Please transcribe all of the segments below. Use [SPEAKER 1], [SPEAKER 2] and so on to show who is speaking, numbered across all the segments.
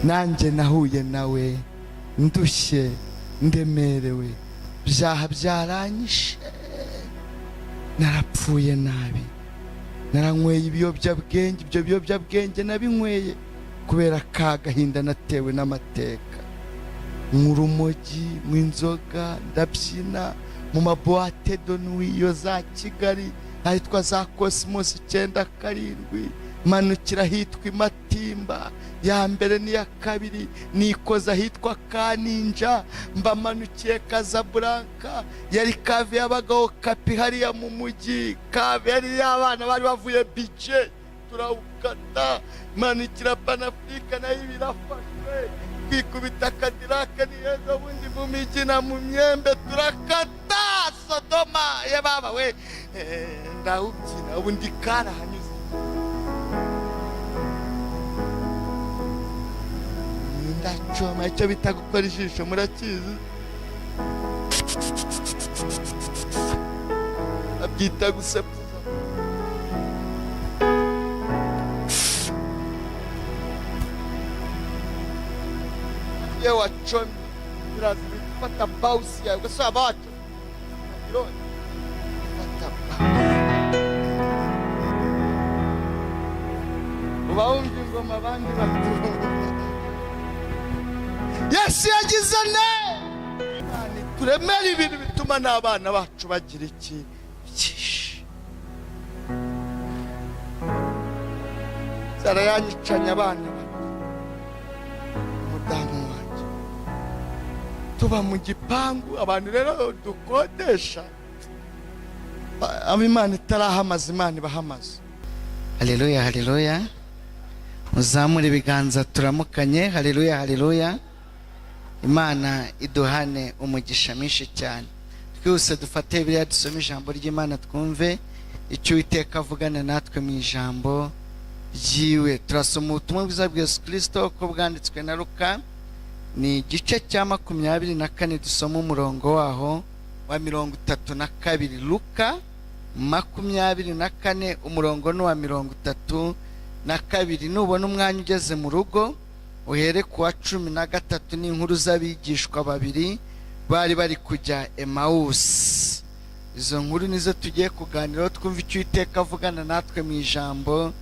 [SPEAKER 1] Nanjye nahuye nawe ndushye, ndemerewe, byaha byaranyishe, narapfuye nabi, naranyweye ibiyobyabwenge. Ibyo biyobyabwenge nabinyweye kubera ka gahinda natewe n'amateka, nk'urumogi, mu inzoga, ndabyina mu ma boîtes de nuit iyo za Kigali, ahitwa za Cosmos 97, manukira ahitwa Imatimba ya mbere n'iya kabiri, nikoza ahitwa Kaninja, mbamanukiye Casablanca, yari cave y'abagabo kapi hariya mu mujyi, cave yari y'abana bari bavuye bije, turawukata, manukira Panafrique nayo ibirafashwe, twikubita Cadillac niyeza bundi mu mijyi na mu myembe, turakata Sodoma ye baba we. Ndawubyina ubu ndi karahanyuze, ndacoma icyo bita gukora ijisho, murakizi, babyita gusepfuza. Iyo wacomye biraza bifata bawusi yawe, ugasaba waba wacomye fata bawusi, uba wumva ingoma abandi batumva. Yesu yagize ne turemere ibintu bituma n'abana bacu bagira iki byinshi. Sara yanyicanye abana bato, umudamu wanjye, tuba mu gipangu, abantu rero dukodesha, abo Imana itarahamaza, Imana ibahamaze.
[SPEAKER 2] Haleluya, haleluya! Muzamure ibiganza turamukanye. Haleluya, haleluya! Imana iduhane umugisha mwinshi cyane. Twihuse dufate biriya, dusome ijambo ry'Imana, twumve icyo Uwiteka avugana natwe mu ijambo ryiwe. Turasoma ubutumwa bwiza bwa Yesu Kirisito uko bwanditswe na Luka, ni igice cya 24, dusoma umurongo waho wa 32. Luka 24, umurongo ni uwa 32. Nubona umwanya ugeze mu rugo uhere ku wa 13, n'inkuru z'abigishwa babiri bari bari kujya Emawusi. Izo nkuru nizo tugiye kuganiraho, twumva icyo Uwiteka avugana natwe mu ijambo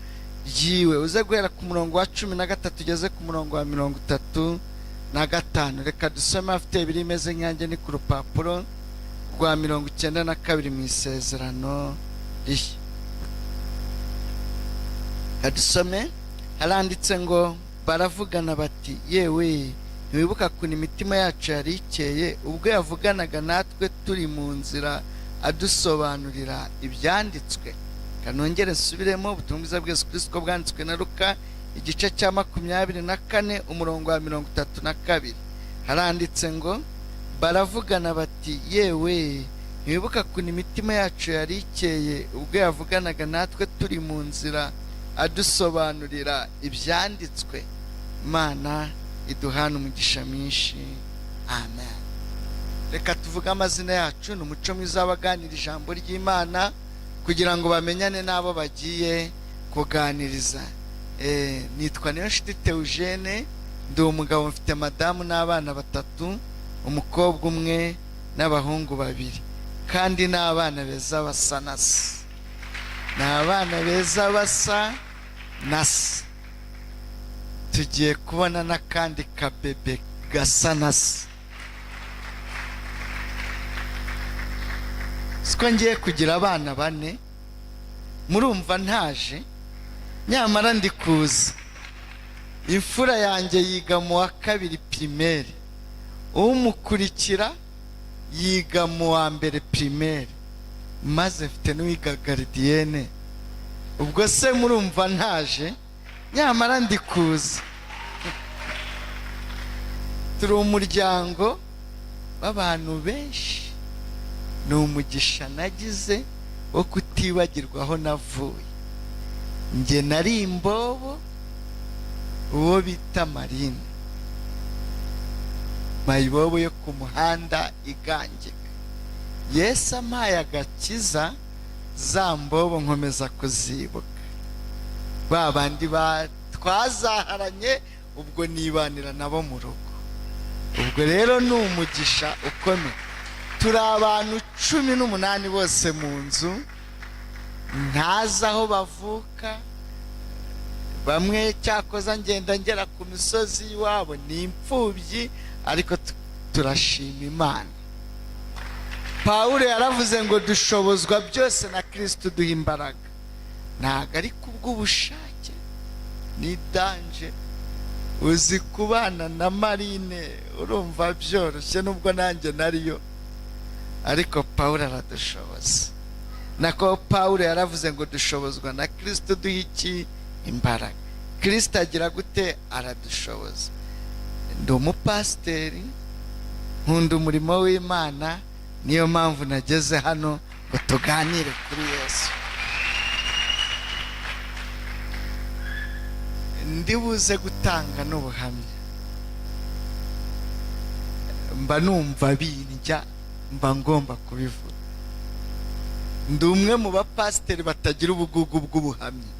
[SPEAKER 2] ryiwe. Uze guhera ku murongo wa 13 ugeze ku murongo wa 35. Reka dusome. Afite biri imeze nkanjye, ni ku rupapuro rwa 92 mu Isezerano Rishya. Reka dusome. Haranditse ngo: "Baravugana bati: 'Yewe, ntiwibuka ukuntu imitima yacu yari ikeye ubwo yavuganaga natwe turi mu nzira, adusobanurira ibyanditswe?'" Kanongere nsubiremo: ubutumwa bwiza bwa Yesu Kristo bwanditswe na Luka, igice cya 24, umurongo wa 32. Haranditse ngo: "Baravugana bati: 'Yewe, ntiwibuka ukuntu imitima yacu yari ikeye ubwo yavuganaga natwe turi mu nzira, adusobanurira ibyanditswe?'" Imana iduhana umugisha mwinshi, amen. Reka tuvuge amazina yacu. Ni umuco mwiza w'abaganira ijambo ry'Imana kugira ngo bamenyane n'abo bagiye kuganiriza. Nitwa Niyonshuti Theogene, ndi umugabo, mfite madamu n'abana batatu, umukobwa umwe n'abahungu babiri, kandi n'abana beza basa na se, ni abana beza basa na se. Tugiye kubona n'akandi kabebe gasa na se. Siko ngiye kugira abana bane, murumva ntaje, nyamara ndi kuza. Imfura yanjye yiga mu wa kabiri primaire, umukurikira yiga mu wa mbere primaire, maze mfite n'uwiga gardienne. Ubwo se murumva ntaje? Nyamara ndi kuza. Turi umuryango w'abantu benshi. Ni umugisha nagize wo kutibagirwa aho navuye. Njye nari imbobo, uwo bita Marine, mayibobo yo ku muhanda igangika. Yesu ampaye agakiza, za mbobo nkomeza kuzibuka, ba bandi twazaharanye. Ubwo nibanira nabo mu rugo. Ubwo rero ni umugisha ukomeye. Turi abantu 18 bose mu nzu, ntazi aho bavuka bamwe, cyakoza ngenda ngera ku misozi y'iwabo, ni imfubyi, ariko turashima Imana. Pawulo yaravuze ngo dushobozwa byose na Kirisito duha imbaraga. Ntabwo ari kubw'ubushake, ni danger. Uzi kubana na marine, urumva byoroshye, nubwo nanjye nariyo, ariko Pawulo aradushoboza. Nako Pawulo yaravuze ngo dushobozwa na Kirisito duha iki? Imbaraga. Kirisito agira gute? Aradushoboza. Ndi umupasiteri, nkunda umurimo w'Imana, niyo mpamvu nageze hano ngo tuganire kuri Yesu. Ndi buze gutanga n'ubuhamya. Mba numva bindya, mba ngomba kubivuga. Ndi umwe mu bapasiteri batagira ubugugu bw'ubuhamya.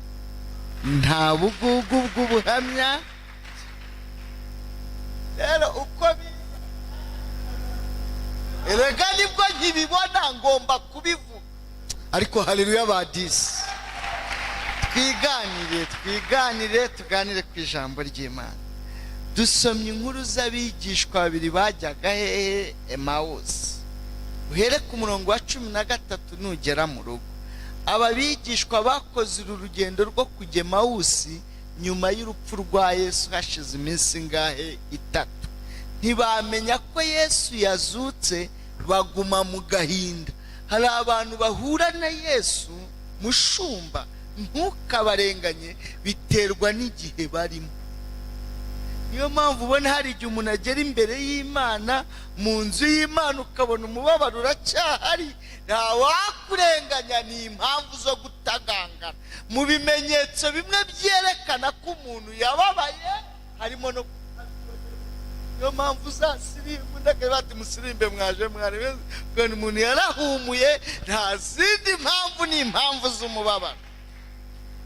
[SPEAKER 2] Nta bugugu bw'ubuhamya. Rero uko biza, erega nibwo nkibibona, ngomba kubivuga. Ariko haleluya badisi. Twiganire, twiganire, tuganire ku ijambo ry'Imana. Dusomye inkuru z'abigishwa babiri bajyaga hehe? Emawusi. Uhere ku murongo wa 13 nugera mu rugo. Aba bigishwa bakoze uru rugendo rwo kujya Emawusi nyuma y'urupfu rwa Yesu, hashize iminsi ingahe? 3. Ntibamenya ko Yesu yazutse, baguma mu gahinda. Hari abantu bahura na Yesu, mushumba, ntukabarenganye, biterwa n'igihe barimo. Niyo mpamvu ubona hari igihe umuntu agera imbere y'Imana, mu nzu y'Imana, ukabona umubabaro uracyahari, ntawakurenganya, ni impamvu zo gutagangana. Mu bimenyetso bimwe byerekana ko umuntu yababaye harimo no, niyo mpamvu uzasirimba undi akavuga ati musirimbe mwaje mwari, umuntu yarahumuye. Nta zindi mpamvu, ni impamvu z'umubabaro,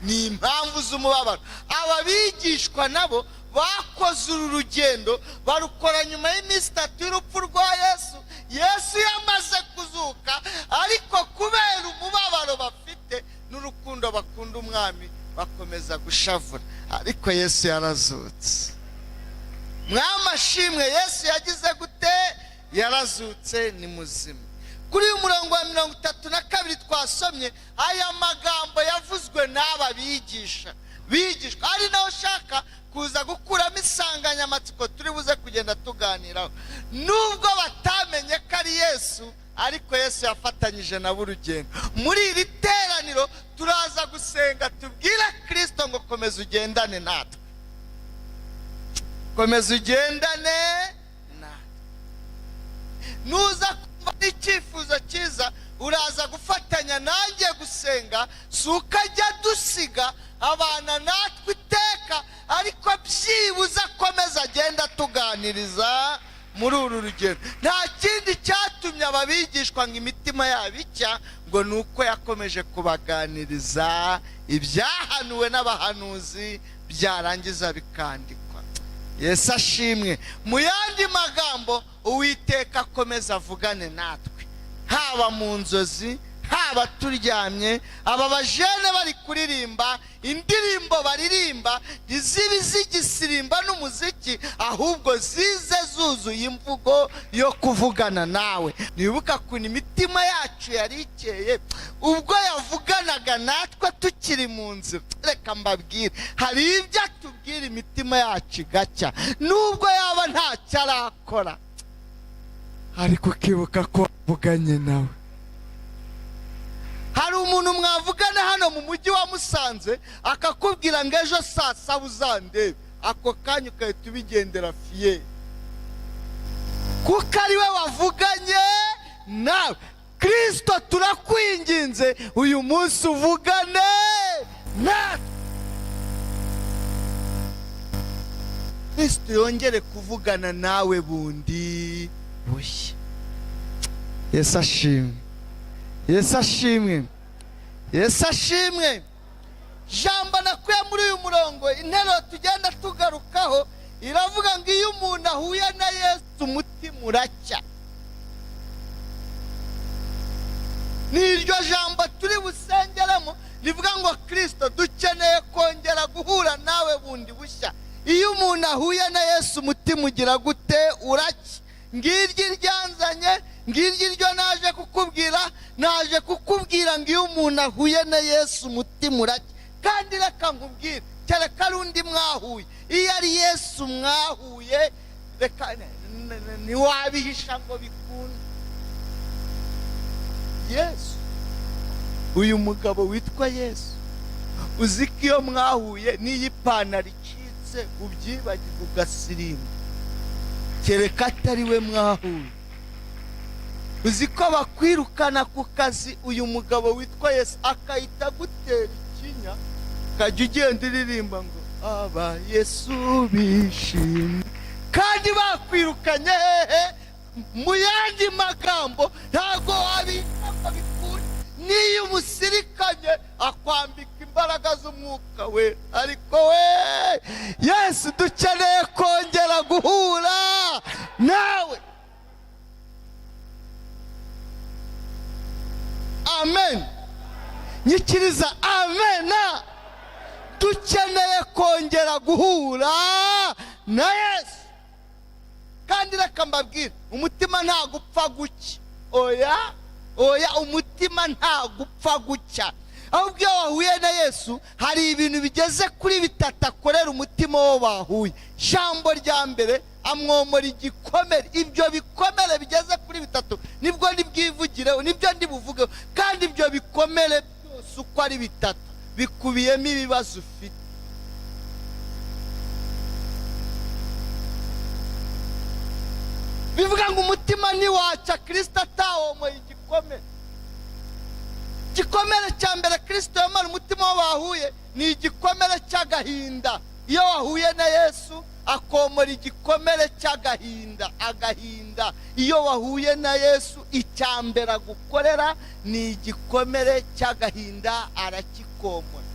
[SPEAKER 2] ni impamvu z'umubabaro. Aba bigishwa nabo bakoze uru rugendo, barukora nyuma y'iminsi 3 y'urupfu rwa Yesu, Yesu yamaze kuzuka, ariko kubera umubabaro bafite n'urukundo bakunda umwami bakomeza gushavura. Ariko Yesu yarazutse. Mwamashimwe, Yesu yagize gute? Yarazutse, ni muzima. Kuri uyu murongo wa 32 twasomye, aya magambo yavuzwe n'aba bigisha bigishwa, ari nawe ushaka kuza gukuramo insanganyamatsiko turi buze kugenda tuganiraho. Nubwo batamenye ko ari Yesu, ariko Yesu yafatanyije nabo urugendo. Muri iri teraniro turaza gusenga, tubwire Kirisito ngo komeza ugendane natwe, komeza ugendane natwe. Nuza kumva icyifuzo cyiza, uraza gufatanya nanjye gusenga. Si uko ajya dusiga, abana natwe iteka, ariko byibuze akomeza agenda atuganiriza muri uru rugendo. Nta kindi cyatumye aba bigishwa ngo imitima yabo icya, ngo ni uko yakomeje kubaganiriza ibyahanuwe n'abahanuzi, byarangiza bikandikwa. Yesu ashimwe. Mu yandi magambo, Uwiteka akomeza avugane natwe, haba mu nzozi, haba turyamye. Aba bajene bari kuririmba indirimbo, baririmba ntizibe zigisirimba n'umuziki, ahubwo zize zuzuye imvugo yo kuvugana nawe. Nibuka ukuntu imitima yacu yari ikeye ubwo yavuganaga natwe tukiri mu nzira. Reka mbabwire, hari ibyo atubwira imitima yacu igacya, nubwo yaba ntacyo arakora, ariko ukibuka ko wavuganye nawe. Hari umuntu mwavugana hano mu mujyi wa Musanze, akakubwira ngo ejo saa 7 uzandebe, ako kanya ugahita ubigendera fier, kuko ari we wavuganye nawe. Kirisito, turakwinginze, uyu munsi uvugane natwe. Kirisito yongere kuvugana nawe bundi bushya. Yesu ashimwe, Yesu ashimwe, Yesu ashimwe. Jambo nakuye muri uyu murongo, interuro tugenda tugarukaho. Iravuga ngo iyo umuntu ahuye na Yesu umutima uracya. Ni iryo jambo turi busengeremo rivuga ngo Kirisito, dukeneye kongera guhura nawe bundi bushya. Iyo umuntu ahuye na Yesu umutima ugira gute? Uracya. Ngiryo iryanzanye, ngiryo iryo naje kukubwira. Naje kukubwira ngo iyo umuntu ahuye na Yesu umutima uracya. Kandi reka nkubwire, kereka ari undi mwahuye, iyo ari Yesu mwahuye reka ntiwabihisha ngo bikunde. Yesu, uyu mugabo witwa Yesu, uzi ko iyo mwahuye n'iyo ipantaro icitse ubyibagirwa ugasirimba, kereka atari we mwahuye. Uzi ko bakwirukana ku kazi, uyu mugabo witwa Yesu akahita agutera ikinya, ukajya ugenda uririmba ngo aba Yesu bishimye, kandi bakwirukanye hehe? Mu yandi magambo ntabwo wabika ngo bikunde. N'iyo umusirikanye akwambika imbaraga z'umwuka we. Ariko we Yesu, dukeneye kongera guhura nawe. Amen. Nyikiriza amena. Dukeneye kongera guhura na Yesu. Kandi reka mbabwire, umutima ntagupfa gucya. Oya oya, umutima ntagupfa gucya. Ahubwo iyo wahuye na Yesu hari ibintu bigeze kuri bitatu akorera umutima wo bahuye. Jambo rya mbere, amwomora igikomere. Ibyo bikomere bigeze kuri bitatu nibwo nibwivugireho, nibyo ndibuvugeho. Kandi ibyo bikomere byose uko ari bitatu bikubiyemo ibibazo ufite. Bivuga ngo umutima ntiwaca Kristo atawomoye igikomere. Igikomere cya mbere Kristo yomora umutima wo bahuye ni igikomere cy'agahinda. Iyo wahuye na Yesu akomora igikomere cy'agahinda. Agahinda, iyo wahuye na Yesu icya mbere agukorera ni igikomere cy'agahinda, arakikomora.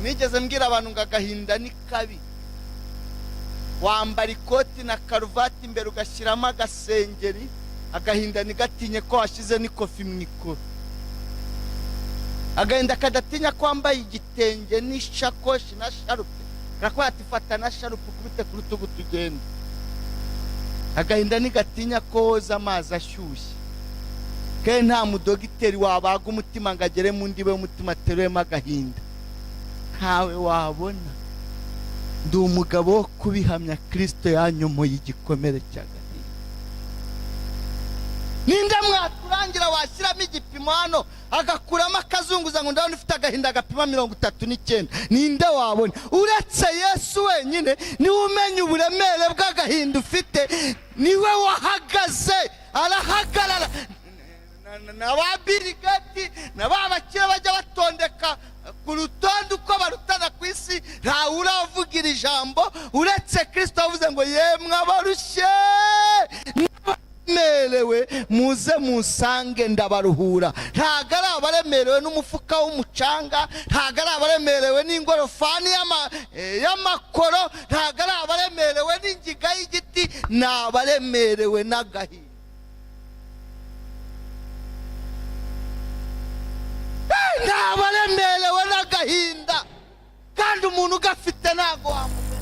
[SPEAKER 2] Nigeze mbwira abantu ngo agahinda ni kabi. Wambara ikoti na karuvati imbere ugashyiramo agasengeri, agahinda ntigatinye ko washyize n'ikofi mu ikoro. Agahinda kadatinya ko wambaye igitenge n'ishakoshi na sharupe, karakubwira ati fata na sharupe ukubite ku rutugu tugende. Agahinda ntigatinya ko woza amazi ashyushye, kandi nta mudogiteri wabaga umutima ngo agere mu ndiba y'umutima ateruyemo agahinda, ntawe wabona. Ndi umugabo wo kubihamya, Kristo yanyomoye igikomere cy'agahinda. Ninde mwaturangira washyiramo igipimo hano agakuramo akazunguza ngo ndabona ufite agahinda gapima 39? Ninde wabona? Uretse Yesu wenyine niwe umenya uburemere bw'agahinda ufite, niwe wahagaze arahagarara. Na ba Bill Gates na ba bakire bajya batondeka ku rutonde uko barutana ku isi, ntawe uravugira ijambo uretse Kristo wavuze ngo yemwe abarushye n'abaremerewe muze musange ndabaruhura. Ntabwo ari abaremerewe n'umufuka w'umucanga, ntabwo ari abaremerewe n'ingorofani y'amakoro, ntabwo ari abaremerewe n'ingiga y'igiti, ni abaremerewe n'agahinda. Ni abaremerewe n'agahinda, kandi umuntu ugafite ntabwo wamumenya.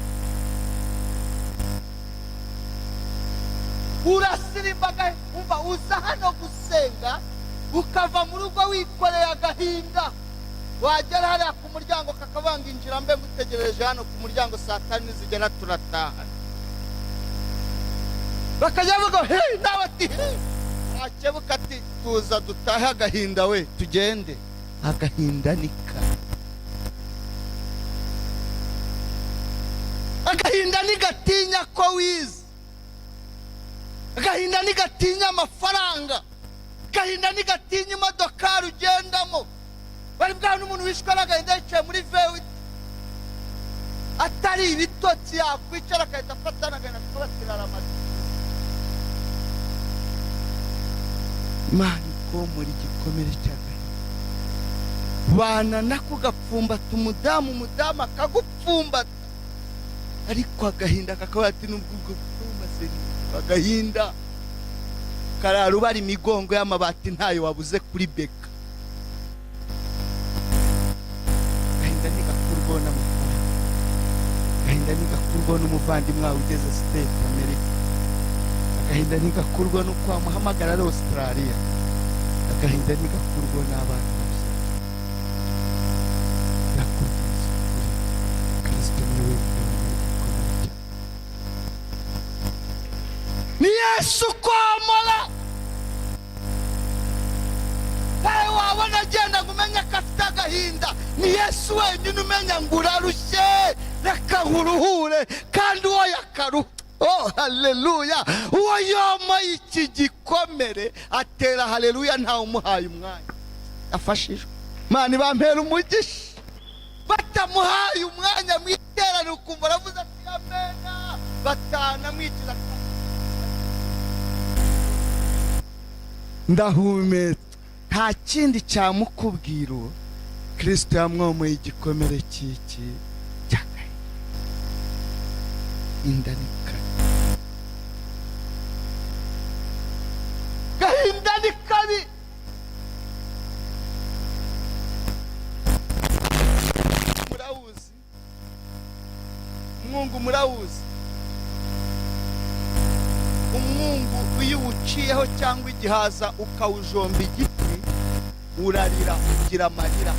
[SPEAKER 2] Urasirimba umva, uza hano gusenga ukava mu rugo wikoreye agahinda, wagera hariya ku muryango kakavanga injira mbe ngutegereje hano ku muryango saa tanu nizigera turataha. Bakajya bavuga he, nawe ati he, wakebuka ati tuza dutahe agahinda we tugende. Agahinda ni kabi, agahinda ntigatinya ko wize, agahinda ntigatinya amafaranga, agahinda ntigatinya imodokari ugendamo. Bari bwana umuntu wishwe n'agahinda yicaye muri vewiti atari ibitotsi, yakwicara agahita afata n'agahinda akabatirara amata. Imana ikomora igikomere cy'agahinda. Bana nako gapfumbata umudamu, umudamu akagupfumbata.
[SPEAKER 1] Ariko agahinda kakaba ati nubwo ubwo bumaze agahinda karara ubara imigongo y'amabati ntayo wabuze kuri beka. Agahinda ntigakurwaho n'amafaranga, agahinda ntigakurwaho n'umuvandimwe wawe ugeze States Amerika, agahinda ntigakurwaho n'uko wamuhamagara ari Australia, agahinda ntigakurwaho n'abana babyara. Ndakubwiza ukuri, Kristo niwe wenyine wemeye igikomere cyawe. Ni Yesu komora. Ntawe wabona agenda ngo umenye ko afite agahinda. Ni Yesu wenyine umenya ngo urarushye, reka nkuruhure. Kandi uwo yakaru, oh haleluya, uwo yomoye iki gikomere atera haleluya ntawe umuhaye umwanya. Afashijwe, Imana ibampera umugisha. Batamuhaye umwanya mu iteraniro ukumva aravuze ati amena, batanamwikiza. Ndahumeka, nta kindi cyamukubwira. Uwo Kirisito yamwomoye igikomere cy'iki cy'agahinda. Inda ni kabi, gahinda ni kabi. Murawuzi umwungu, murawuzi umwungu. Iyo uwuciyeho cyangwa igihaza ukawujomba igiti, urarira, ugira amarira.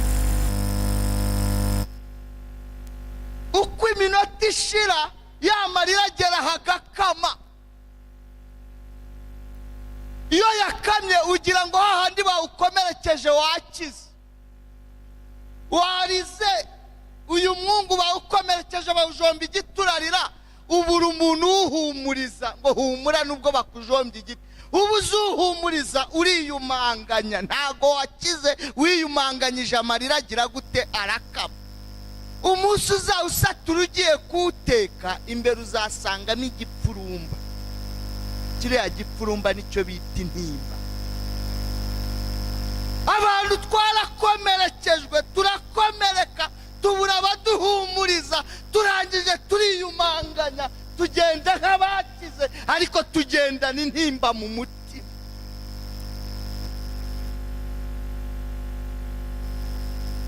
[SPEAKER 1] Uko iminota ishira, ya marira agera hagakama. Iyo yakamye ugira ngo hahandi bawukomerekeje wakize, warize. Uyu mwungu bawukomerekeje bawujomba igiti, urarira, ubura umuntu uwuhumuriza ngo humura nubwo bakujombye igiti. Uba uzuhumuriza, uriyumanganya, ntago wakize, wiyumanganyije. Amarira agira gute? Arakama. Umunsi uzawusatura ugiye kuwuteka, imbere uzasangamo igipfurumba. Kiriya gipfurumba nicyo bita intimba. Abantu twarakomerekejwe, turakomereka, tubura abaduhumuriza, turangije turiyumanganya, tugenda nk'abakize, ariko tugendana intimba mu mutima.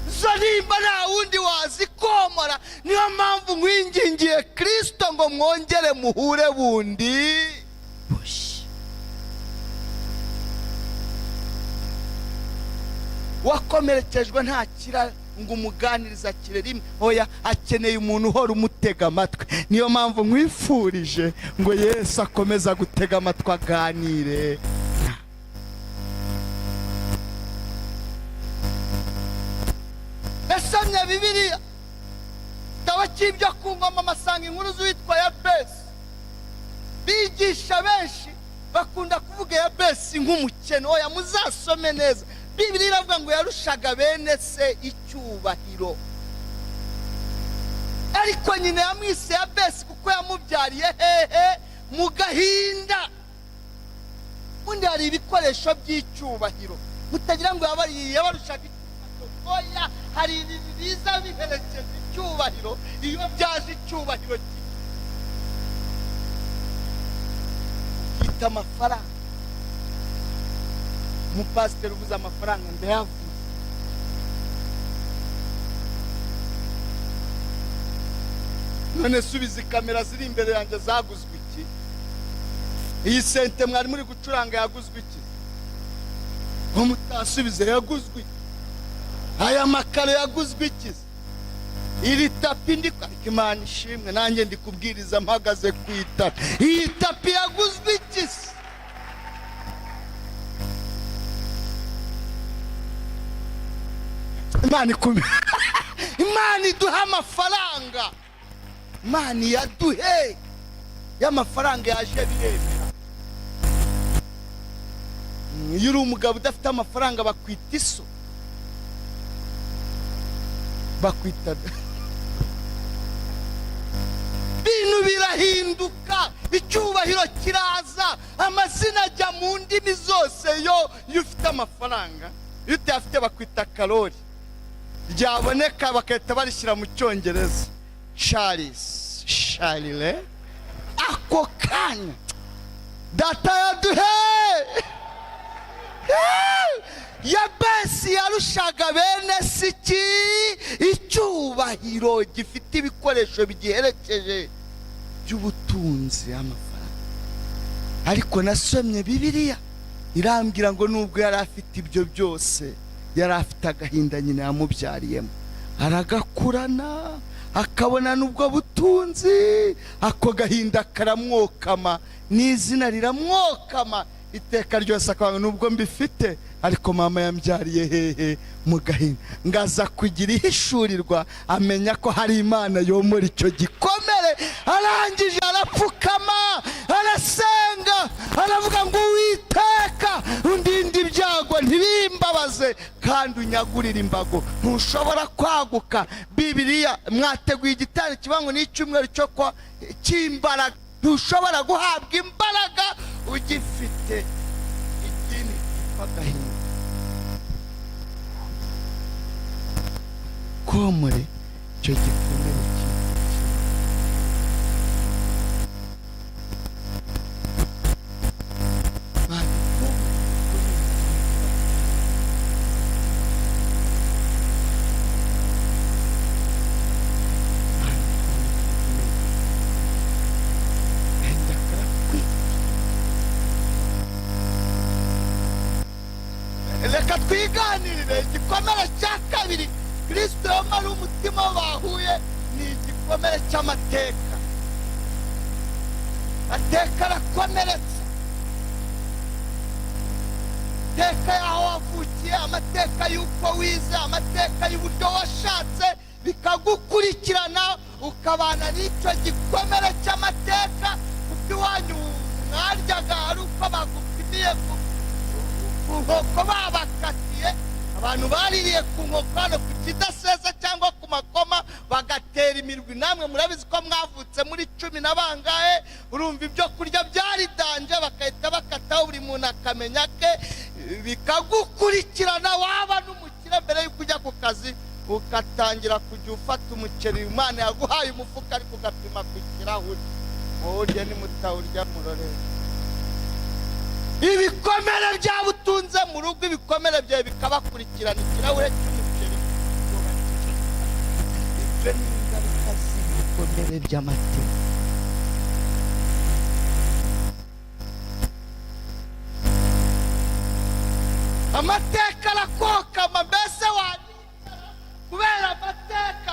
[SPEAKER 1] Izo ntimba nta wundi wazikomora. Niyo mpamvu nkwingingiye Kirisito ngo mwongere muhure bundi bushya. Wakomerekejwe ntakira ngo umuganirize akire rimwe, oya, akeneye umuntu uhora umutega amatwi. Niyo mpamvu nkwifurije ngo Yesu akomeza gutega amatwi aganire. Nasomye Bibiliya, igitabo cy'ibyo ku ngoma, amasanga inkuru z'uwitwa Yabesi. Bigisha benshi bakunda kuvuga Yabesi nk'umukene. Oya, muzasome neza Bibiliya, iravuga ngo yarushaga bene se icyubahiro, ariko nyina yamwise Yabesi kuko yamubyariye hehe? Mu gahinda. Ubundi hari ibikoresho by'icyubahiro, mutagira ngo yabarushaga icyubahiro. Oya, hari ibintu biza biherekeza icyubahiro. Iyo byaje, icyubahiro cyita amafaranga. Umupasiteri uvuze amafaranga ndayavuze. None subiza, kamera ziri imbere yanjye zaguzwe iki? Iyi synthé mwari muri gucuranga yaguzwe iki? Ko mutasubize, yaguzwe iki? Aya makaro yaguzwe iki? Iri tapi ndi, ariko Imana ishimwe, nanjye ndi kubwiriza mpagaze ku itapi. Iyi tapi yaguzwe iki se? Imana ikume, Imana iduha amafaranga, Imana iyaduhe. Y'amafaranga yaje biremera. Iyo uri umugabo udafite amafaranga bakwita iso, bakwita ibintu birahinduka, icyubahiro kiraza, amazina ajya mu ndimi zose. Yo iyo ufite amafaranga, iyo utayafite bakwita Karori, ryaboneka bagahita barishyira mu Cyongereza, Charles.
[SPEAKER 2] Irasharire ako kanya. Data yaduhe Yabesi yarushaga bene siki icyubahiro gifite ibikoresho bigiherekeje by'ubutunzi, amafaranga. Ariko nasomye Bibiliya, irambwira ngo nubwo yari afite ibyo byose, yari afite agahinda nyina yamubyariyemo, aragakurana, akabona n'ubwo butunzi, ako gahinda karamwokama, n'izina riramwokama iteka ryose, akabona nubwo mbifite ariko mama yambyariye hehe? Mu gahinda. Ngaza kugira ihishurirwa, amenya ko hari Imana yomora icyo gikomere. Arangije arapfukama, arasenga, aravuga ngo: "Uwiteka, undinde ibyago ntibimbabaze, kandi unyagurire imbago." Ntushobora kwaguka. Bibiliya mwateguye igitari kivuga ngo ni icyumweru cyo kwa cy'imbaraga. Ntushobora guhabwa imbaraga ugifite idini ryitwa agahinda. Komore icyo gikomere cyitwa Mana, komore igikomere cyitwa Mana, komore igikomere. Agahinda karakwica. Reka twiganirire igikomere cya kabiri Kirisito yamara umutima bahuye, ni igikomere cy'amateka. Ateka arakomeretsa, amateka y'aho wavukiye, amateka y'uko wize, amateka y'uburyo washatse, bikagukurikirana, ukabana n'icyo gikomere cy'amateka. Kuko iwanyu mwaryaga ari uko bagupimiye ku nkoko babakatiye. Abantu baririye ku nkoko hano ku kidasesa cyangwa ku makoma, bagatera imirwi. Namwe murabizi ko mwavutse muri cumi na bangahe. Urumva ibyo kurya byari danger, bagahita bakataho, buri muntu akamenya ke, bikagukurikirana. Waba n'umukire, mbere y'uko ujya ku kazi ugatangira kujya ufata umuceri Imana yaguhaye umufuka, ariko ugapima ku kirahuri, muwurye nimutawurya murorere. Ibikomere byabutunze mu rugo, ibikomere byawe bikabakurikirana, ikirahure cy'umuceri. Ibyo ni ingaruka z'ibikomere by'amateka. Amateka arakokama. Mbese wanicara kubera amateka,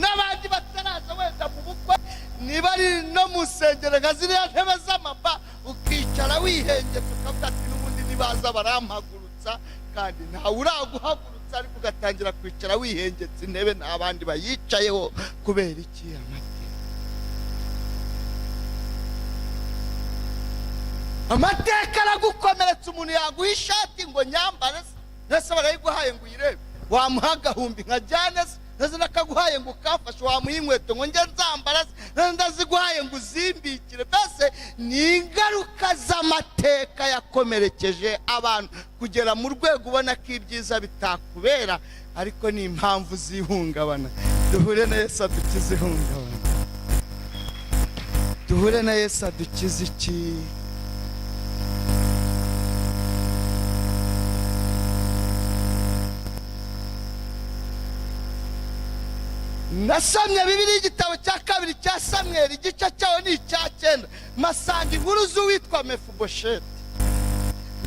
[SPEAKER 2] n'abandi bataraza wenda mu bukwe, niba ari no mu nsengero nka ziriya ntebe z'amaba, ukicara wihengetse, ukavuga ati: "N'ubundi nibaza barampagurutsa," kandi ntawe uraguhagurutsa, ariko ugatangira kwicara wihengetse intebe, nta bandi bayicayeho. Kubera iki? Amateka. Amateka aragukomeretsa. Umuntu yaguha ishati ngo: "Nyambare se?" Ese barayiguhaye ngo uyirebe? Wamuha agahumbi nka jyane se? Ndetse nakaguhaye ngo ukamfashe? Wamuha inkweto ngo njye nzambara se? Ndetse ndaziguhaye ngo uzimbikire? Mbese ni ingaruka z'amateka yakomerekeje abantu kugera mu rwego ubona ko ibyiza bitakubera, ariko ni impamvu z'ihungabana. Duhure na Yesu adukize ihungabana. Duhure na Yesu adukize iki? Nasomye Bibiri, igitabo cya kabiri cya Samweri, igice cyawo ni icya 9, masanga inkuru z'uwitwa Mefubosheti.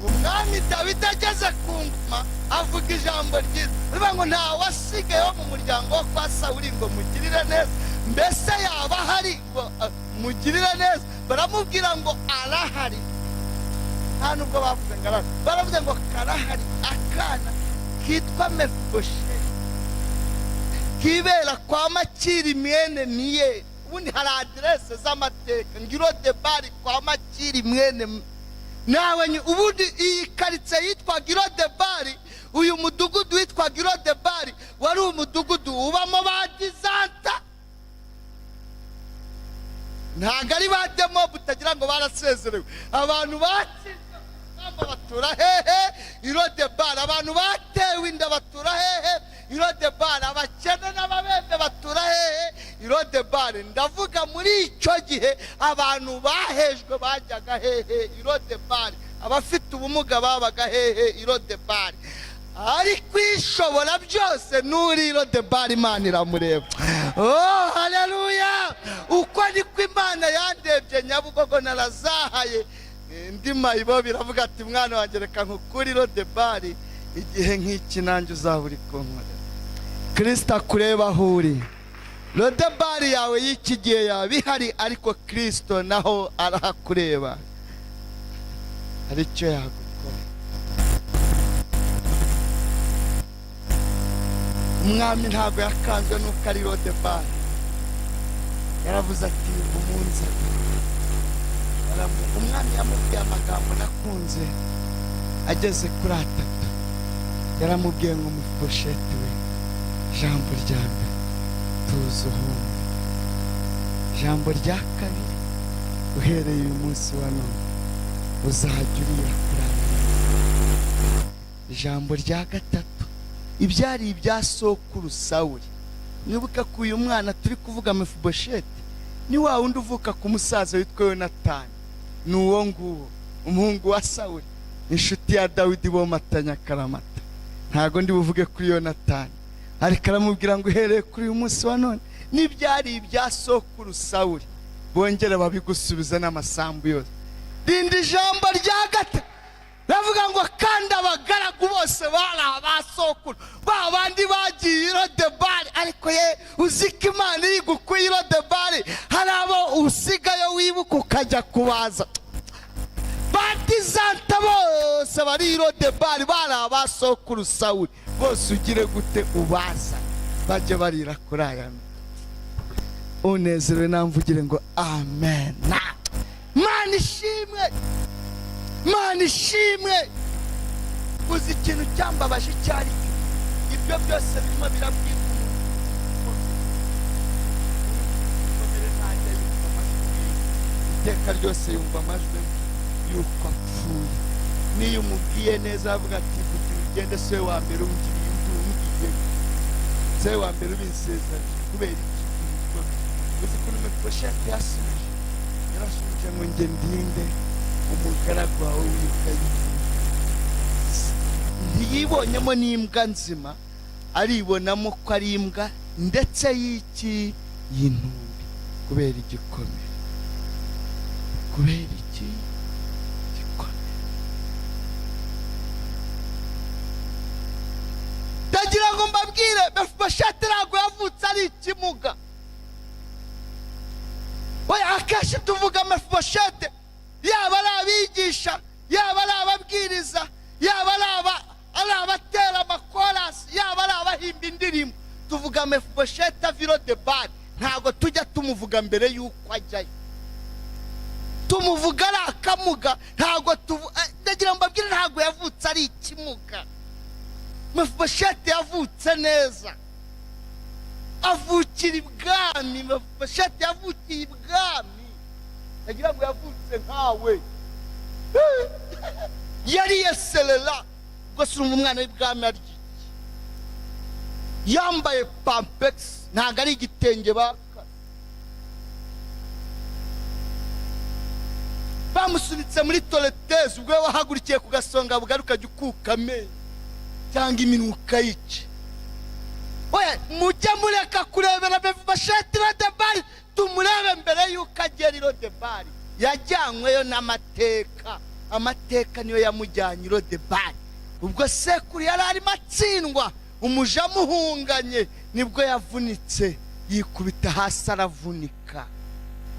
[SPEAKER 2] Umwami Dawidi ageze ku ngoma, avuga ijambo ryiza rivuga ngo: "Nta wasigaye wo mu muryango wo kwa Sawuri ngo mugirire neza? Mbese yaba ahari ngo mugirire neza?" Baramubwira ngo: "Arahari." Nta nubwo bavuze ngo arahari, baravuze ngo: "Karahari, akana kitwa Mefubosheti kibera kwa Makiri mwene Amiyeli." Ubundi hari aderese z'amateka, ngiro debari kwa Makiri mwene nawe. Ubundi iyi karitsiye yitwaga Irodebari, uyu mudugudu witwaga Irodebari, wari umudugudu ubamo ba dizanta, ntabwo ari ba demobu utagira ngo barasezerewe. Abantu batsinzwe ku rugamba batura hehe? Irodebari. Abantu batewe inda batura hehe? Irodebari. Abakene n'ababembe batura hehe? Irodebari. Ndavuga muri icyo gihe abantu bahejwe bajyaga hehe? Irodebari. Abafite ubumuga babaga hehe? Irodebari. Ariko ishobora byose n'uri Irodebari, Imana iramureba. Oh, haleluya! Uko niko Imana yandebye Nyabugogo narazahaye, ndi mayibo, biravuga ati: "Mwana wanjye, reka nkukure Irodebari, igihe nk'iki nanjye uzaba uri kunkorera." Kirisita akureba aho uri. Rodebari yawe y'iki gihe yaba ihari, ariko Kirisito naho arahakureba, hari icyo yagukora. Umwami ntabwo yakanzwe n'uko ari Rodebari. Yaravuze ati: "Umunzani." Umwami yamubwiye amagambo nakunze ageze kuri atatu. Yaramubwiye ngo: "Mufosheti we, ijambo rya mbere, tuzi uhumbe. Ijambo rya kabiri, uhereye uyu munsi wa none uzajya urira kuri aya meza. Ijambo rya gatatu, ibyari ibya sokuru Sawuri." Mwibuka ko uyu mwana turi kuvuga, Mefibosheti, ni wa wundi uvuka ku musaza witwa Yonatani. Ni uwo nguwo, umuhungu wa Sawuri, inshuti ya Dawidi, bomatanya akaramata. Ntago ndi buvuge kuri Yonatani, ariko aramubwira ngo: "Uhereye kuri uyu munsi wa none, n'ibyari ibya sokuru Sawuri bongere babigusubiza n'amasambu yose." Rindi ijambo rya gatatu ravuga ngo: "Kandi abagaragu bose bari abasokuru, ba bandi bagiye Irodebari." Ariko ye, uzi ko Imana iri gukuye Irodebari, hari abo usigayo wibuka ukajya kubaza. Badizanta bose bari Irodebari bari abasokuru Sawuri, bose ugire gute? Ubaza bajye barira kuri aya. Unezerewe namvugire ngo amen. Mana ishimwe, Mana ishimwe. Uzi ikintu cyambabaje icyo ari cyo? Ibyo byose birimo birabwirwa umuntu ntajya yumva amajwi, iteka ryose yumva amajwi y'uko apfuye. N'iyo umubwiye neza avuga ati: "Kugira ugende, se wa mbere ungiriye umbwiye, se wa mbere ubinsezeranye." Kubera iki? Uzi ukuntu Mefibosheti yasubije? Yarasubije ngo: "Njye ndinde umugaragu wawe w'imbwa y'intumbi?" Ntiyibonyemo n'imbwa nzima, aribonamo ko ari imbwa ndetse y'iki? Y'intumbi, kubera igikomere. Kubera iki? Gikomere. Ndagira ngo mbabwire, Mefibosheti ntabwo yavutse ari ikimuga. Oya, akenshi tuvuga Mefibosheti, yaba ari abigisha, yaba ari ababwiriza, yaba ari abatera amakorasi, yaba ari abahimba indirimbo, tuvuga Mefibosheti ava Irodebari. Ntabwo tujya tumuvuga mbere y'uko ajyayo. Tumuvuga ari akamuga. Ntabwo ndagira ngo mbabwire, ntabwo yavutse ari ikimuga. Mefibosheti yavutse neza, avukira ibwami. Mefibosheti yavukiye ibwami. Ndagira ngo yavutse nkawe, yariye serera. Ubwo si umwana w'ibwami arya iki? Yambaye pampegisi, ntabwo ari igitenge baka. Bamusunitse muri toreteze. Ubwo wahagurukiye ku gasonga bugari, ukajya ukuka amenyo cyangwa iminwa ukayica. Oya, mujye mureka kurebera Mefibosheti Irodebari, tumurebe mbere y'uko agera Irodebari. Yajyanyweyo n'amateka, amateka niyo yamujyanye Irodebari. Ubwo sekuru yari arimo atsindwa, umuja amuhunganye, nibwo yavunitse, yikubita hasi aravunika.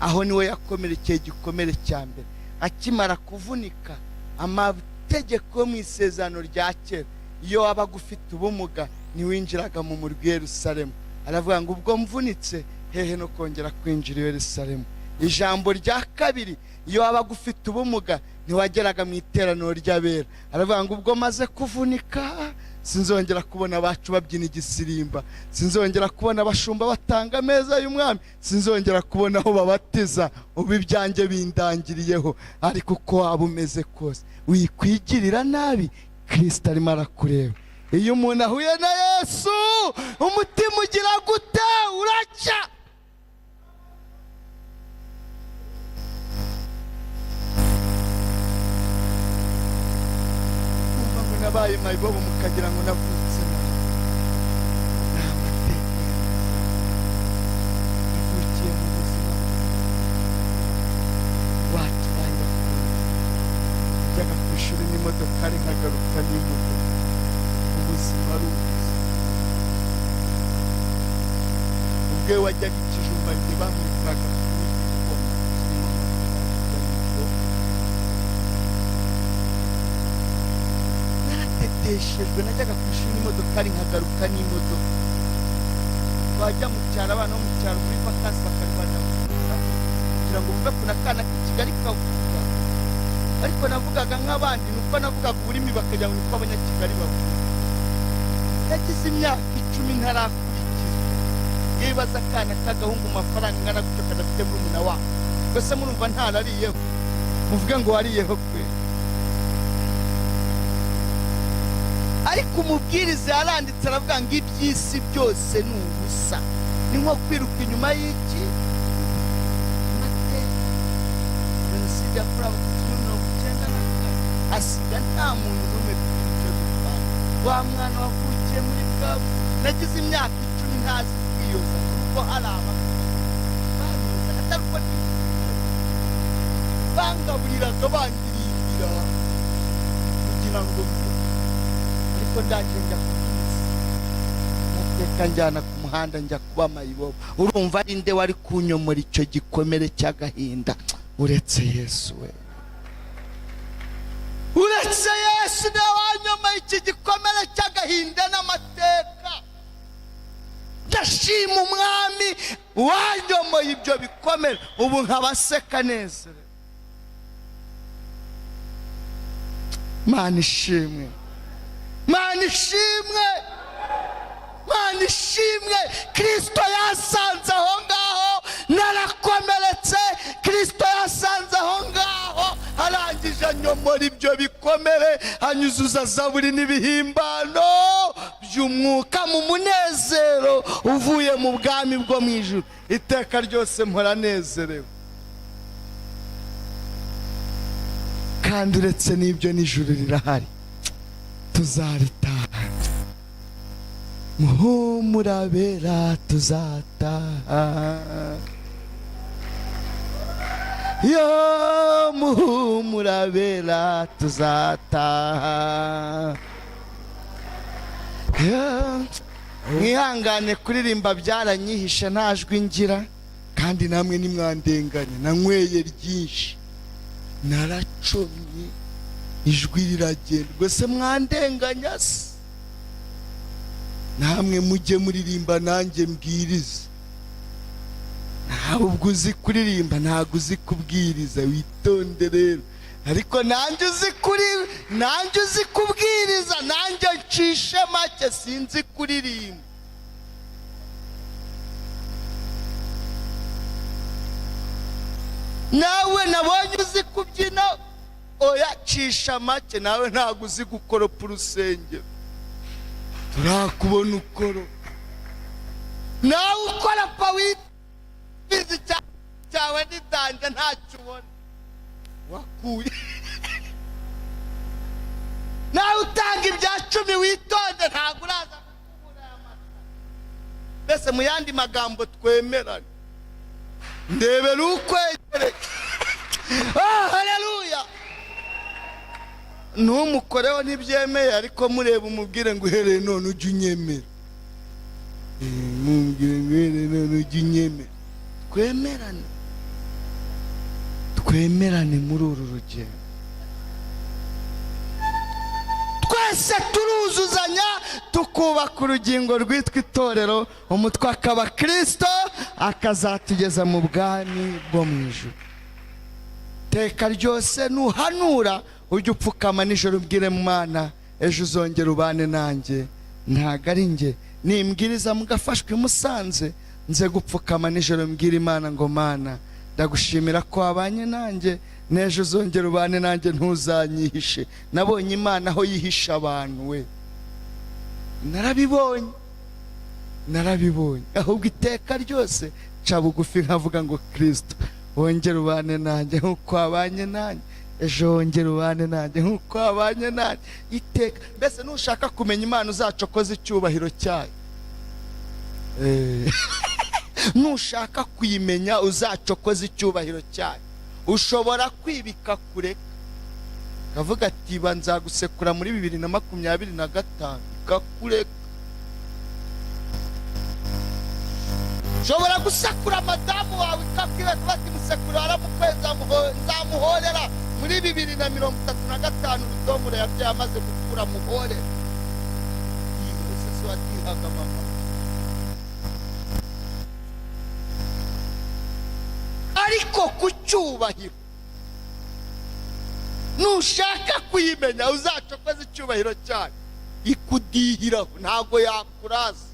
[SPEAKER 2] Aho niwe yakomerekeye igikomere cya mbere. Akimara kuvunika, amategeko yo mu isezerano rya kera, iyo wabaga ufite ubumuga ntiwinjiraga mu murwi Yerusalemu. Aravuga ngo: "Ubwo mvunitse, hehe no kongera kwinjira i Yerusalemu." Ijambo rya kabiri, iyo wabaga ufite ubumuga ntiwageraga mu iteraniro ry'abera. Aravuga ngo: "Ubwo maze kuvunika, sinzongera kubona abacu babyina igisirimba, sinzongera kubona abashumba batanga ameza y'umwami, sinzongera kubona aho babatiza, ubu ibyanjye bindangiriyeho." Ariko uko waba umeze kose, wikwigirira nabi, Kirisita arimo arakureba.
[SPEAKER 1] Iyo umuntu ahuye na Yesu, umutima ugira gute? Uracya. Kumva ngo nabaye mayibobo mukagira ngo navutse nabi. Ni amateka navukiye mu buzima wacu bari bakunze. Najyaga ku ishuri n'imodoka ari nkagaruka n'imodoka. Ubuzima ari ubuzima. Ubwe wajyaga ikijumba njye bamwitaga igikoma kirimo amavuta y'ibigori. Narateteshejwe, najyaga ku ishuri n'imodoka ari nkagaruka n'imodoka. Bajya mu cyaro, abana bo mu cyaro muri vakansi bakarwanira kugira ngo bumve ukuntu akana k'i Kigali kavuga. Ariko navugaga nk'abandi, nuko navugaga ururimi bakagira ngo niko abanyakigali bavuga. Nagize imyaka 10 ntarakurikizwa. Nibaza akana k'agahungu mu mafaranga angana gutyo kadafite murumuna wako. Mbese murumva ntarariyeho? Muvuge ngo wariyeho kwe. Ariko umubwiriza yaranditse aravuga ngo iby'isi byose ni ubusa, ni nko kwiruka inyuma y'iki? Amateka. Jenoside yakorewe Abatutsi muri 94 asiga nta muntu n'umwe dufite icyo dupfana. Wa mwana wavukiye muri bwabo, nagize imyaka 10 ntazi kwiyoza, kuko hari abantu banyoza atari uko bangaburiraga bandirimbira kugira ngo mbe. Ariko ndaje njya kubwiza amateka, njyana ku muhanda njya kuba mayibobo. Urumva ari nde wari kunyomora icyo gikomere cy'agahinda uretse Yesu we? Uretse Yesu niwe wanyomoye iki gikomere cy'agahinda n'amateka. Ndashima umwami wanyomoye ibyo bikomere, ubu nkabaseka neza. Mana ishimwe, Mana ishimwe, Mana ishimwe. Kristo yasanze aho ngaho narakomeretse. Kristo yasanze aho ngaho arangije anyomora ibyo bikomere, anyuzuza zaburi n'ibihimbano by'umwuka mu munezero uvuye mu bwami bwo mu ijuru. Iteka ryose mpora nezerewe. Kandi uretse n'ibyo n'ijuru rirahari, tuzaritaha. Muhumurabera tuzataha. Yo muhumurabera tuzataha. Mwihangane kuririmba byaranyihishe nta jwi ngira, kandi namwe nimwandenganya nanyweye ryinshi, naracomye ijwi riragenda. Ubwo se mwandenganya se? Namwe mujye muririmba nanjye mbwirize. Ntawe ubwo uzi kuririmba ntabwo uzi kubwiriza, witonde rero. Ariko nanjye uzi kuri, nanjye uzi kubwiriza, nanjye ncishe make sinzi kuririmba. Nawe nabonye uzi kubyina, oya cisha make, nawe ntabwo uzi gukoropa urusengero, turakubona ukoro. Nawe ukoropa wibizi cyawe n'idanja ntacyo ubona wakuye. Nawe utanga ibya 10 witonde, ntabwo uraza gukubura aya mata. Mbese mu yandi magambo twemerane, ndebera ukwegereye. Ah, haleluya. Ntumukoreho ntibyemeye, ariko mureba umubwire ngo uhereye none ujye unyemera. Mubwire ngo uhereye none ujye unyemera. Twemerane, twemerane muri uru rugendo. Twese turuzuzanya tukubaka urugingo rwitwa itorero, umutwe akaba Kristo, akazatugeza mu bwami bwo mu ijuru. Teka ryose nuhanura ujye upfukama nijoro ubwire Mana, ejo uzongera ubane nanjye, ntago ari njye. Nimbwiriza mugafashwe i Musanze, nze gupfukama nijoro mbwire Imana ngo Mana ndagushimira ko wabanye nanjye, n'ejo uzongera ubane nanjye, ntuzanyihishe. Nabonye Imana aho yihisha abantu we. Narabibonye, narabibonye. Ahubwo iteka ryose ca bugufi nkavuga ngo: "Kirisito, wongere ubane nanjye nk'uko wabanye nanjye ejo, wongere ubane nanjye nk'uko wabanye nanjye iteka." Mbese nushaka kumenya Imana, uzacokoza icyubahiro cyayo. Nushaka kuyimenya, uzacokoza icyubahiro cyayo. Ushobora kwibika kureka, kavuga ati: "Ba nzagusekura muri 2025," ikakureka. Ushobora gusekura madamu wawe, ikabwira ati: "Musekura waramukwe, nzamuhorera muri 2035." Urudomuro yabyaye amaze gukura, muhorera. Yihuse se watihaga mama? Ariko ku cyubahiro, nushaka kuyimenya, uzacokoza icyubahiro cyayo, ikudihiraho, ntabwo yakuraza.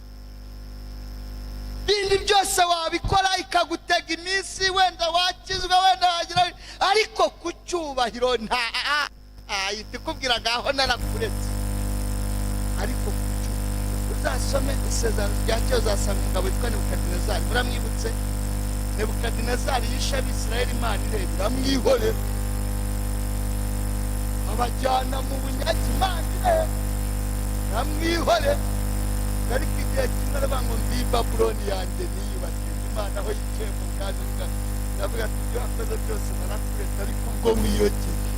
[SPEAKER 1] Ibindi byose wabikora, ikagutega iminsi, wenda wakizwa, wenda wagira, ariko ku cyubahiro nta ahita ikubwira: "Ngaho narakuretse." Ariko ku cyubahiro, uzasome Isezerano rya Kera, uzasanga umugabo witwa Nebukadinezari. Muramwibutse? Nebukadinezari yishe Abisirayeli, Imana ireba iramwihorera, abajyana mu bunyage, Imana ireba iramwihorera. Ariko igihe kimwe aravuga ngo: "Ngiyi Babuloni yanjye niyubakiye." Imana aho yicaye mu bwami bwayo iravuga ati: "Ibyo wakoze byose narakuretse, ariko ubwo wiyogeye,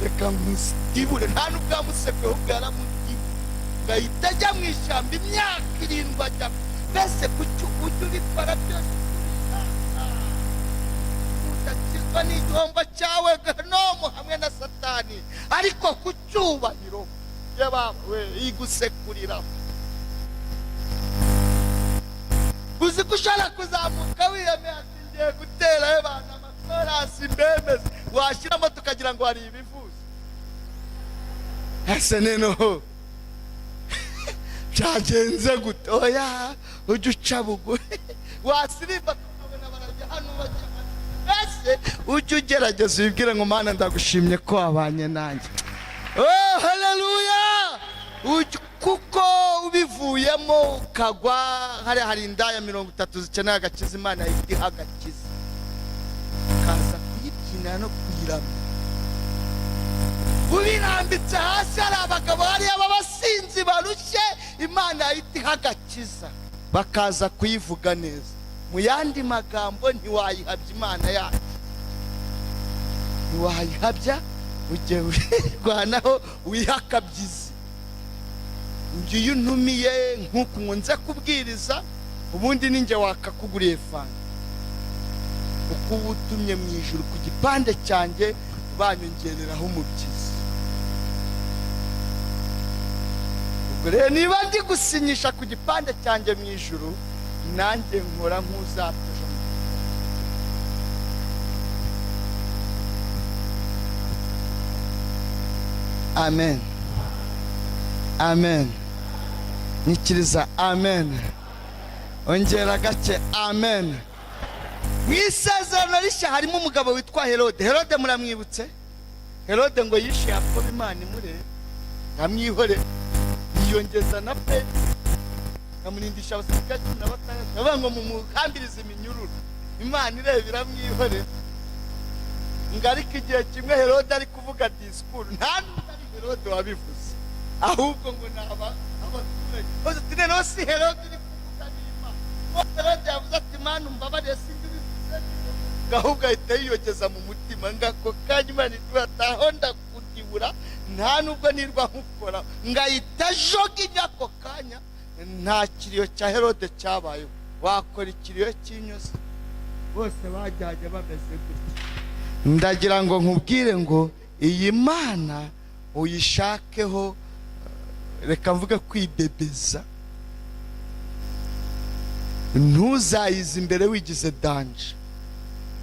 [SPEAKER 1] reka nkusitibure." Nta n'ubwo yamusekuye, ahubwo yaramutibura, ngahita ajya mu ishyamba imyaka 7 ajya. Mbese kuki ujya ubikora byose udakizwa n'igihombo cyawe, ganomu hamwe na Satani? Ariko ku cyubahiro we igusekurira. Uzi ko ushobora kuzamuka wiyemeye ati: "Ngiye gutera abantu amakorasi mbemeze," washyiramo tukagira ngo hari ibivuzo. Ese noneho byagenze gute? Oya, ujya uca bugufi, wasirimba tukabona barajya hano, bajya hano. Mbese ujye ugerageza wibwire ngo: "Mana, ndagushimye ko wabanye nanjye." Oh, haleluya! Kuko ubivuyemo ukagwa hariya, hari indaya 30 zikeneye agakiza, Imana yahita iha agakiza, ukaza kuyibyinira no kuyiramya ubirambitse hasi. Hari abagabo hariya b'abasinzi barushye, Imana yahita iha agakiza, bakaza kuyivuga neza. Mu yandi magambo, ntiwayihabya Imana yacu, ntiwayihabya. Ujye wirwanaho, wiha akabyizi. Njye iyo untumiye nk'uku ngo nze kubwiriza, ubundi ninjye wakakuguriye fanta, kuko uba utumye mu ijuru ku gipande cyanjye banyongereraho umubyizi. Ubwo rero niba ndi gusinyisha ku gipande cyanjye mu ijuru, nanjye nkora nk'uzapfa ejo. Amen, amen. Nyikiriza amen, ongera gake amen. Mu Isezerano Rishya harimo umugabo witwa Herode. Herode muramwibutse? Herode ngo yishe Yakobo, Imana imureba nkamwihore, yiyongeza na Petero, nkamurindisha abasirikare 16, bavuga ngo mumuhambirize iminyururu. Imana ireba iramwihorera. Ngo ariko igihe kimwe Herode ari kuvuga disikuru, nta n'ubwo ari Herode wabivuze, ahubwo ngo ni abaturage bose ati: "Noneho si Herode uri kuvuga, ni Imana." Ngo Herode yavuze ati: "Imana umbabarire, sinjye ubivuze." Ngo ahubwo ahita yiyogeza mu mutima, ngo ako kanya Imana ati: "Aho ndakudibura, nta nubwo nirwa nkukora." Ngo ahita ajoginya ako kanya, nta kiriyo cya Herode cyabayeho. Wakora ikiriyo cy'inyuze, bose bajyanye bameze gutya. Ndagira ngo nkubwire ngo iyi Mana uyishakeho, reka mvuge kwibebeza, ntuzayize imbere wigize danger.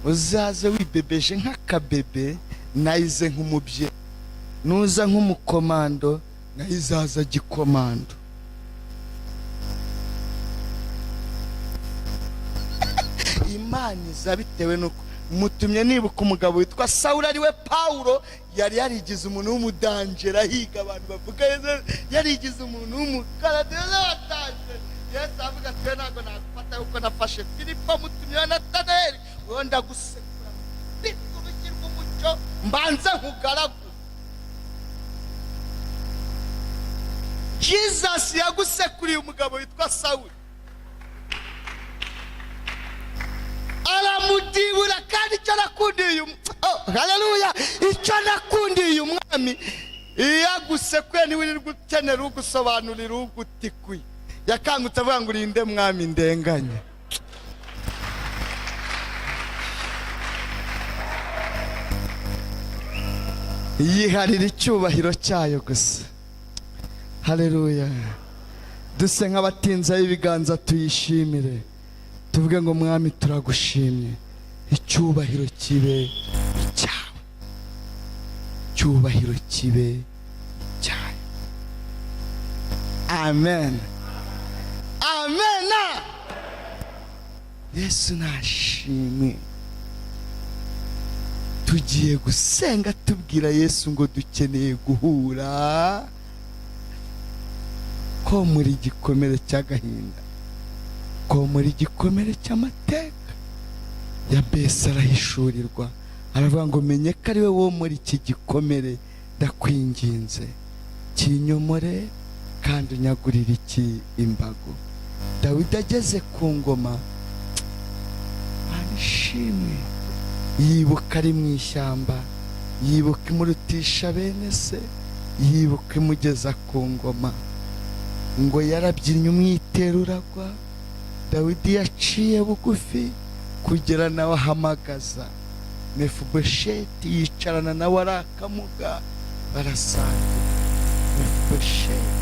[SPEAKER 1] Uzaze wibebeje nk'akabebe, nayize nk'umubyeyi. Nuza nk'umukomando, nayo izaza gikomando. Imana iza bitewe n'uko Mutumye nibuka umugabo witwa Sawuli, ariwe Pawulo. Yari yarigize umuntu w'umudanjera, ahiga abantu bavuga Yesu, yarigize umuntu w'umukaradeza watanje. Yesu avuga ati: "We ntabwo nagufata kuko nafashe Filipo." Mutumye wa Natanayeli: "Wowe ndagusekura mfite urugi rw'umucyo, mbanze nkugaragu." Jesus yagusekuriye umugabo witwa Sawuli, aramudibura. Kandi icyo nakundiye uyu, oh, haleluya, icyo nakundiye uyu mwami, iyo agusekuye ntiwirirwa ukenera ugusobanurira ugutikuye. Yakangutse avuga ngo: "Urinde mwami ndenganye." Yiharira icyubahiro cyayo gusa. Haleluya! Duse nk'abatinzaho ibiganza, tuyishimire, tuvuge ngo: "Mwami, turagushimye, icyubahiro kibe icyawe, icyubahiro kibe icyawe." Amen, amen. Yesu nashimwe. Tugiye gusenga tubwira Yesu ngo dukeneye guhura, ko muri igikomere cy'agahinda, ko muri igikomere cy'amateka ya Besi. Arahishurirwa, aravuga ngo: "Menye ko ari we wo muri iki gikomere, ndakwinginze kinyomore kandi unyagurire iki imbago." Dawidi ageze ku ngoma, ishimwe, yibuka ari mu ishyamba, yibuka imurutisha bene se, yibuka imugeza ku ngoma. Ngo yarabyinnye umwitero uragwa. Dawidi yaciye bugufi kugera nawe ahamagaza Mefibosheti, yicarana nawe arakamuga, barasangira. Mefibosheti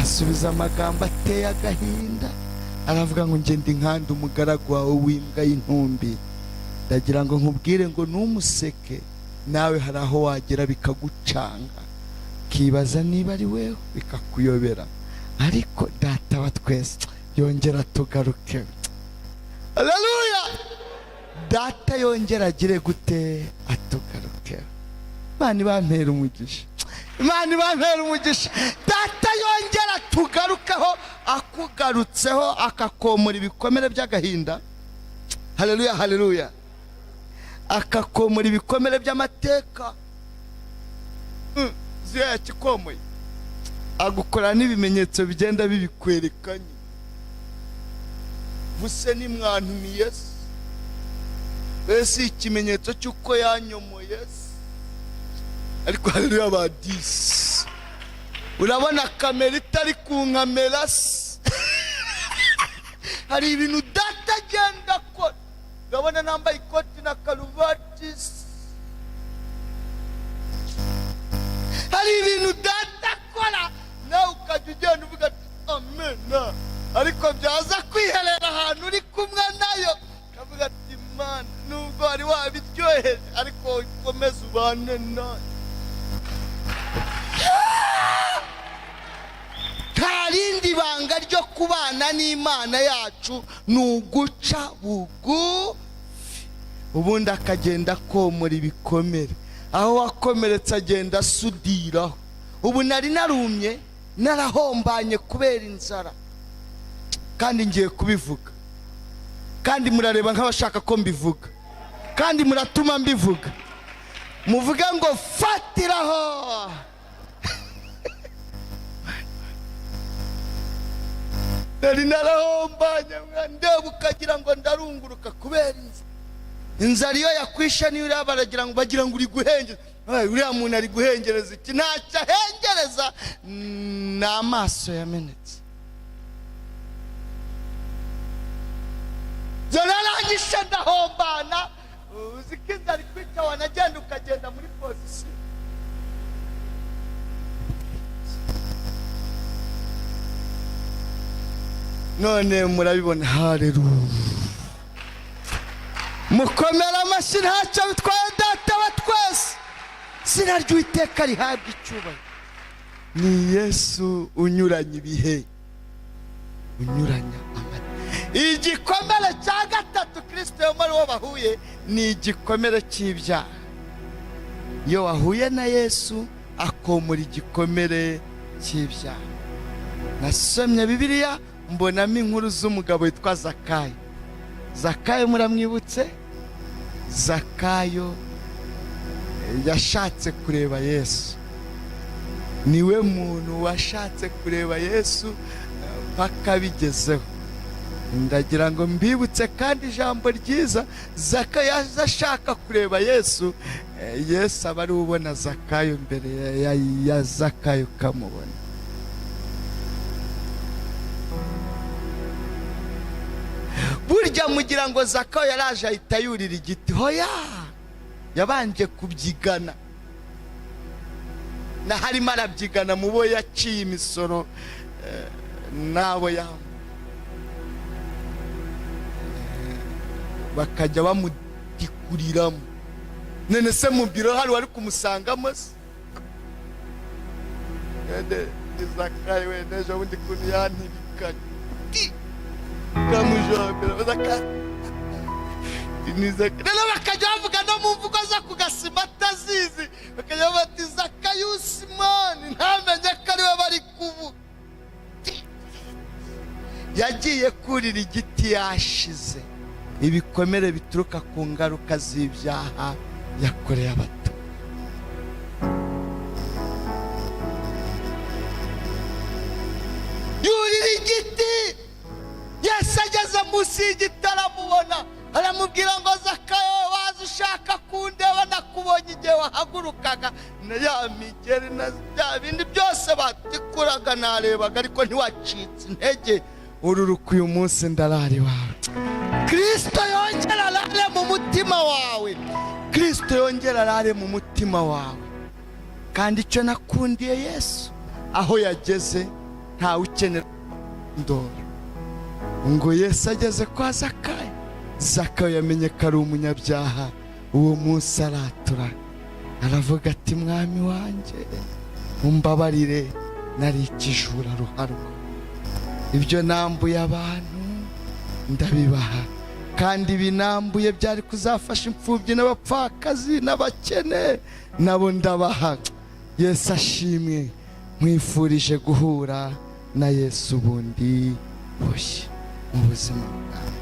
[SPEAKER 1] asubiza amagambo ateye agahinda, aravuga ngo: "Ngende inkanda umugaragu wawe w'imbwa y'intumbi." Ndagira ngo nkubwire ngo ntumuseke, nawe hari aho wagera bikagucanga, ukibaza niba ari wewe, bikakuyobera. Ariko Data wa twese yongera tugaruke. Haleluya! Data yongera agire gute? Atugaruke. Imana ibampera umugisha, Imana ibampera umugisha. Data yongera tugarukeho, akugarutseho akakomora ibikomere by'agahinda. Haleluya, haleluya! Akakomora ibikomere by'amateka. Ziyo yakikomoye, agukora n'ibimenyetso bigenda bibikwerekanye. Buse nimwantumiye se? Mbese ikimenyetso cy'uko yanyomoye se? Ariko haleluya badisi, urabona kamera itari kunkamera se? Hari ibintu data agenda akora. Urabona nambaye ikoti na karuvati se? Hari ibintu data akora nawe ukajya ugenda uvuga ati: "Amena." Ariko byaza kwiherera ahantu uri kumwe nayo, ukavuga ati: "Mana, nubwo wari wabiryoheje, ariko ukomeze ubane nayo." Nta rindi banga ryo kubana n'Imana yacu, ni uguca bugufi, ubundi akagenda akomora ibikomere. Aho wakomeretse agenda asudiraho. Ubu nari narumye, narahombanye kubera inzara, kandi ngiye kubivuga, kandi murareba nk'abashaka ko mbivuga, kandi muratuma mbivuga. Muvuge ngo: "Fatiraho." Nari narahombanye, ndeba ukagira ngo ndarunguruka kubera inzara. Inzara iyo yakwishe niyo uriya baragira ngo bagira ngo uri guhengereza. Ay, uriya muntu ari guhengereza iki? Ntacyo ahengereza, ni amaso yamenetse. Narangije ndahombana. Uzi ko inzara ikwica, wanagenda ukagenda muri position. None murabibona. Haleluya! Mukomera amashyi, ntacyo bitwaye. Data wa twese, izina ry'Uwiteka rihabwa icyubahiro. Ni Yesu unyuranya ibihe, unyuranya amata.
[SPEAKER 2] Igikomere cya gatatu Kirisito yomora uwo bahuye ni igikomere cy'ibyaha. Iyo wahuye na Yesu akomora igikomere cy'ibyaha. Nasomye Bibiliya, mbonamo inkuru z'umugabo witwa Zakayo. Zakayo muramwibutse? Zakayo yashatse kureba Yesu, niwe muntu washatse kureba Yesu mpaka bigezeho. Ndagira ngo mbibutse kandi ijambo ryiza. Zakayo yaje ashaka kureba Yesu, Yesu aba ari ubona Zakayo mbere ya Zakayo kamubona. Burya mugira ngo Zakayo yaraje ahita yurira igiti? Hoya, yabanje kubyigana, na harimo arabyigana mu bo yaciye imisoro n'abo bakajya bamudikuriramo. None se mu biro hari wari kumusangamo se? Zakayo wenda ejo bundi kuntu yantibikanye rero, bakajya bavuga no mu mvugo zo ku gasima atazizi, bakajya bati Zakayo Simoni, ntamenye ko ariwe bari kuvuga. Yagiye kurira igiti yashize ibikomere bituruka ku ngaruka z'ibyaha yakoreye abato. Yurira igiti, Yesu ageze munsi y'igiti aramubona, aramubwira ngo Zakayo, waza ushaka kundeba, nakubonye igihe wahagurukaga na ya migeri na bya bindi byose batikuraga, narebaga ariko ntiwacitse intege. Ururuka uyu munsi ndarara iwawe. Kristo yongera arare mu mutima wawe, Kristo yongera arare mu mutima wawe. Kandi icyo nakundiye Yesu, aho yageze ntawe ukenera ndoro. Ngo Yesu ageze kwa Zakayo, Zakayo yamenye ko ari umunyabyaha. Uwo munsi aratura, aravuga ati mwami wanjye umbabarire, nari ikijura ruharwa, ibyo nambuye abantu ndabibaha, kandi ibinambuye byari kuzafasha imfubyi n'abapfakazi n'abakene nabo ndabaha. Yesu ashimwe. Nkwifurije guhura na Yesu bundi bushya mu buzima bwawe.